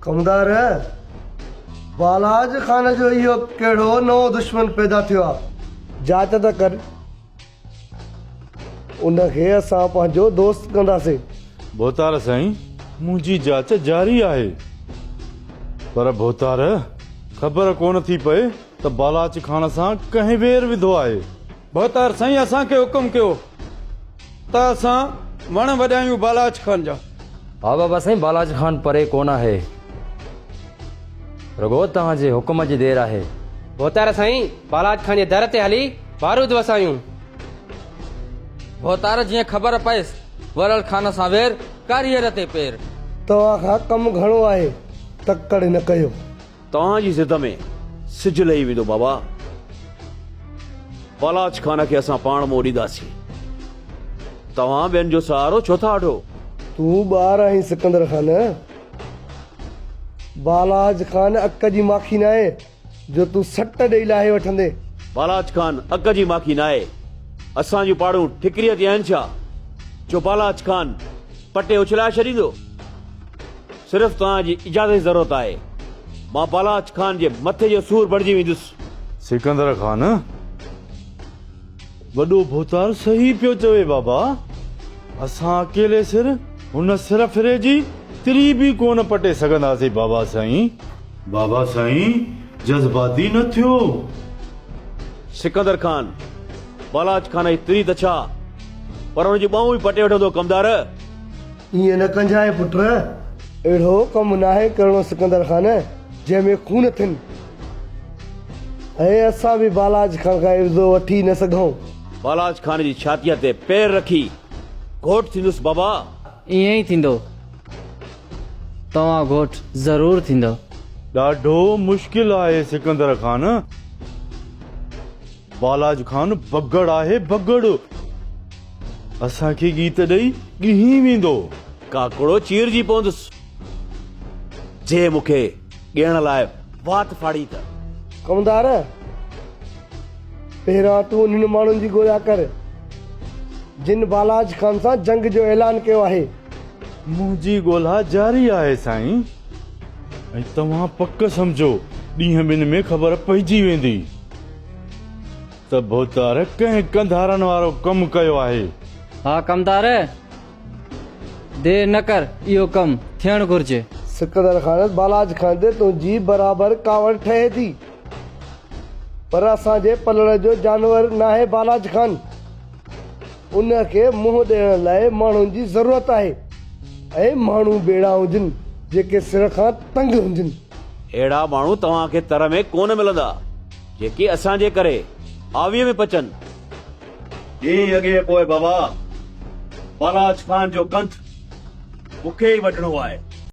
ڪمدار، بالاچ خان جو اهو ڪهڙو نئون دشمن پيدا ٿيو آ؟ جاچ ته ڪر. ان کي اسان پنهنجو دوست ڪنداسين. ڀوتار سائين، منهنجي جاچ جاري آهي. پر ڀوتار، خبر ڪونه ٿي پئي ته بالاچ خان سان ڪنهن وير وڌو آهي. ڀوتار سائين اسان کي حڪم ڪيو ته اسان وڻ وڍايون بالاچ خان جا. ها بابا سائين بالاچ خان پري ڪونه آهي. رڳو توهان جي حڪم جي دير آهي. ڀوتار سائين بالاچ خان جي در تي هلي بارود وسايون. ڀوتار جيئن خبر پيس ورل خان سان وير، ڪاريهر تي پير. توهان کان ڪم گهڻو آهي، تڪڙ نه ڪيو. توهان جي ضد ۾ سج لهي ويندو بابا. بالاچ خان کي اسان پاڻ منهن ڏينداسين. توهان ٻين جو سهارو ڇو ٿا اڍو؟ تون ٻار آهين سڪندر خان. بالاچ خان اڪ جي ماکي ناهي جو تون سٽ ڏئي لاهي وٺندين. بالاچ خان اڪ جي ماکي ناهي. اسان جون پاڙون ٺڪريء تي آهن ڇا جو بالاچ خان پٽي اڇلائي ڇڏيندو؟ صرف توهان جي اجازت جي ضرورت آهي. مان بالاچ خان جي مٿي جو سور بڻجي ويندس. سڪندر خان، وڏو ڀوتار صحيح پيو چوي بابا. اسان اڪيلي سر هن سر ڦري جي تري به ڪونه پٽي سگهنداسين بابا سائين. بابا سائين جذباتي نه ٿيو. سڪندر خان، بالاچ خان جي تري ته ڇا پر هن جون ٻانهون به پٽي وٺندو ڪمدار. ائين نه ڪنجهائي پٽ. اهڙو ڪم ناهي ڪرڻو سڪندر خان، جنهن ۾ خون ٿين ۽ اسان به بالاچ خان کان عيوضو وٺي نه سگهون. بالاچ خان جي ڇاتيء تي پير رکي گهوٽ ٿيندس بابا. ائين ئي ٿيندو. توهان گهوٽ ضرور ٿيندؤ. ڏاڍو مشڪل آهي سڪندر خان. بالاچ خان بگهڙ آهي بگهڙ. اسان کي ڳيت ڏئي ڳهي ويندو. ڪاڪڙو چيرجي پوندس جي مون کي ڳيڻ لاء وات ڦاڙي ته. ڪمدار، پهريان تون انهن ماڻهن جي ڳولا ڪر، جن بالاچ خان سان جنگ جو اعلان ڪيو آهي. منهنجي ڳولا جاري آهي سائين، ۽ توهان پڪ سمجهو ڏينهن ٻن ۾ خبر پئجي ويندي. ته ڀوتار ڪنهن ڪنڌارن وارو ڪم ڪيو آهي. ها ڪمدار، دير نه ڪر، اهو ڪم ٿيڻ گهرجي. سڪندر خان، بالاچ خان تي تنهنجي برابر ڪاوڙ ٺهي ٿي، پر اسان جي پلڙ جو جانور ناهي بالاچ خان. ان کي منهن ڏيڻ لاء ماڻهن جي ضرورت آهي ۽ ماڻهو به اهڙا هجن، جيڪي سر کان تنگ هجن. اهڙا ماڻهو توهان کي تر ۾ ڪونه ملندا. جيڪي اسان جي ڪري آويء ۾ پچن. ڏينهن اڳي پوء بابا بالاچ خان جو ڪنڌ مون کي ئي وڍڻو آهي.